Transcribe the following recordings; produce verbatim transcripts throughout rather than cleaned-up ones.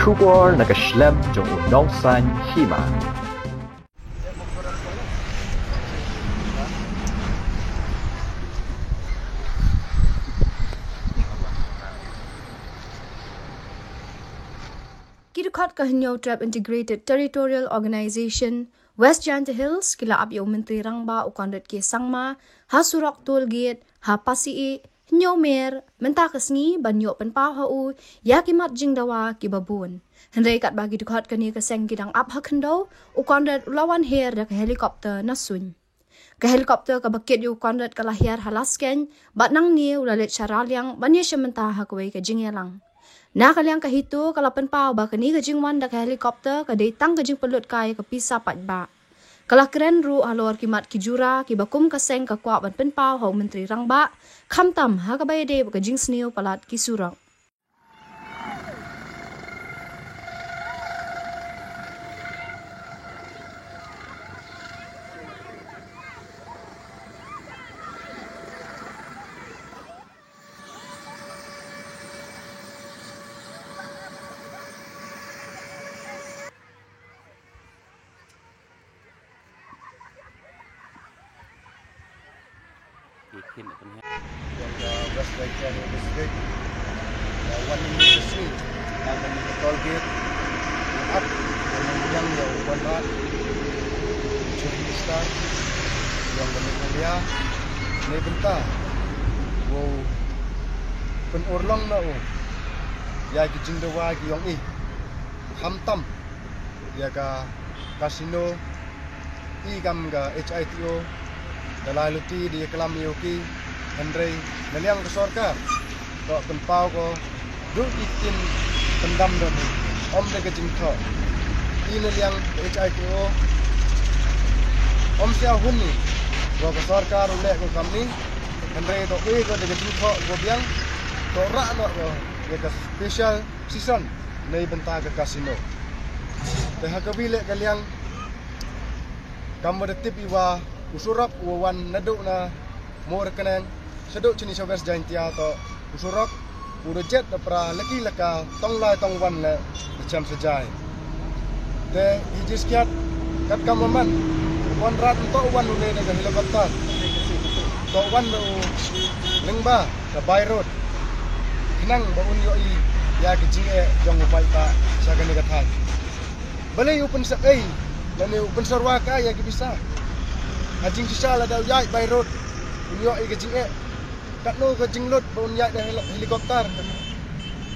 Khubor na ka shlem jong u nongsan hima. Ki dkhot ka Hynñiewtrep Integrated Territorial Organization West Jaintia Hills ki la ap ïa u Myntri Rangbah u Conrad K Sangma ha surok toll gate ha Pasieh, Hynñiewmer, mynta ka sngi ban ïoh pynpaw ha u ïa ki mat jingdawa kiba bun. Hynrei katba ki dkhot kane ka seng ki dang ap ha khyndew, u Conrad u la wan her da ka helicopter na suiñ. Ka helicopter kaba kit ïa u Conrad ka la hiar ha Laskeiñ, bad nangne u la leit sha Raliang ban ïashim bynta ha kawei ka jingïalang. Na ka liang ka HITO ka la pynpaw ba kane ka jingwan da ka helicopter ka dei tang ka jingpynlut kai ka pisa paidbah. Ka la kren ruh halor ki mat ki jura kiba kum ka seng ka kwah ban pynpaw ha u Myntri Rangbah, khamtam ha kaba ïadei bad ka jingsniew palat ki surok. Ïa ka West Jaintia Hills District, ïa wan mynta ka sngi ha kane ka toll gate, ap ïa u Conrad, Chief Minister jong ka Meghalaya, na bynta wow pynurlong noh ïa ki jingdawa ki jong i, khamtam ïa ka casino, i kam ka HITO, da la lut i da ïaklam ïa u ki, hynrei na liang ka sorkar, to pynpaw ko, duh ki ktien pyndam don, ym da ka jingthoh. I na liang ka HITO, ym sngewhun i, ko ka sorkar u leh ko kamni, hynrei to i ko da ka jingthoh ko biang, to rah noh ko ïa ka special session na bynta ka casino. Te ha kawei leh ka liang, kam wa da tip i wa u surok u wan naduh na Mawryngkneng shaduh chini sha West Jaintia, to u surok u da jet da pra laki laka tong lai tong wan leh da chem sa jai. Te hi jiskhiat katkam wa man, u Conrad to wan u ne da ka helicopter, to wan da u lyngba ka by road, khnang ba un ïohi ïa ka jingeh jong u paidbah sha kane ka thaiñ. Balei u pynsep ei lane u pynsyrwa ka ïa ki pisa? Ha jingshisha lada u ïaid by road un ïohi ka jingeh. Katno ka jinglut ba un ïaid da heli-, helicopter?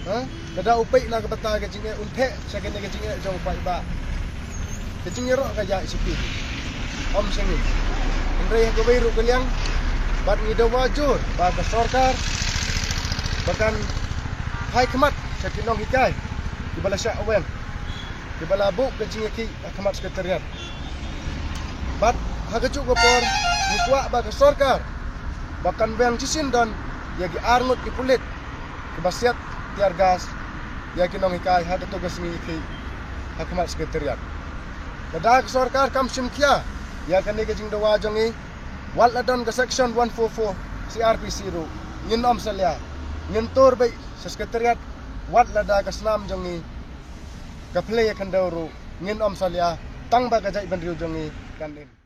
Ha? Lada u peit na ka bynta ka jingeh un theh sha kane ka jingeh jong u paidbah. Ka jingïaroh ka ïaid sha phi, ym sha ngi. Hynrei ha kawei ruh ka liang, bad ngi dawa jur ba ka sorkar ba kan phai khmat sha ki nonghikai kiba la shah weng, kiba la buh ka jingïakhih ha khmat Secretariat. Bad ha kajuh ka por ngi kwah ba ka sorkar ba kan weng shisien don ïa ki arngut ki pulit kiba siat tear gas ïa ki nonghikai ha kato ka sngi ïakhih ha khmat Secretariat. Lada ka sorkar kam shim khia ïa kane ka jingdawa jong ngi, wat la don ka section one four four C R P C ruh ngin ym salia. Ngin tur beit sha Secretariat wat lada ka snam jong ngi ka plie ïa khyndew ruh ngin ym salia, tang ba ka jaitbynriew jong ngi kan im.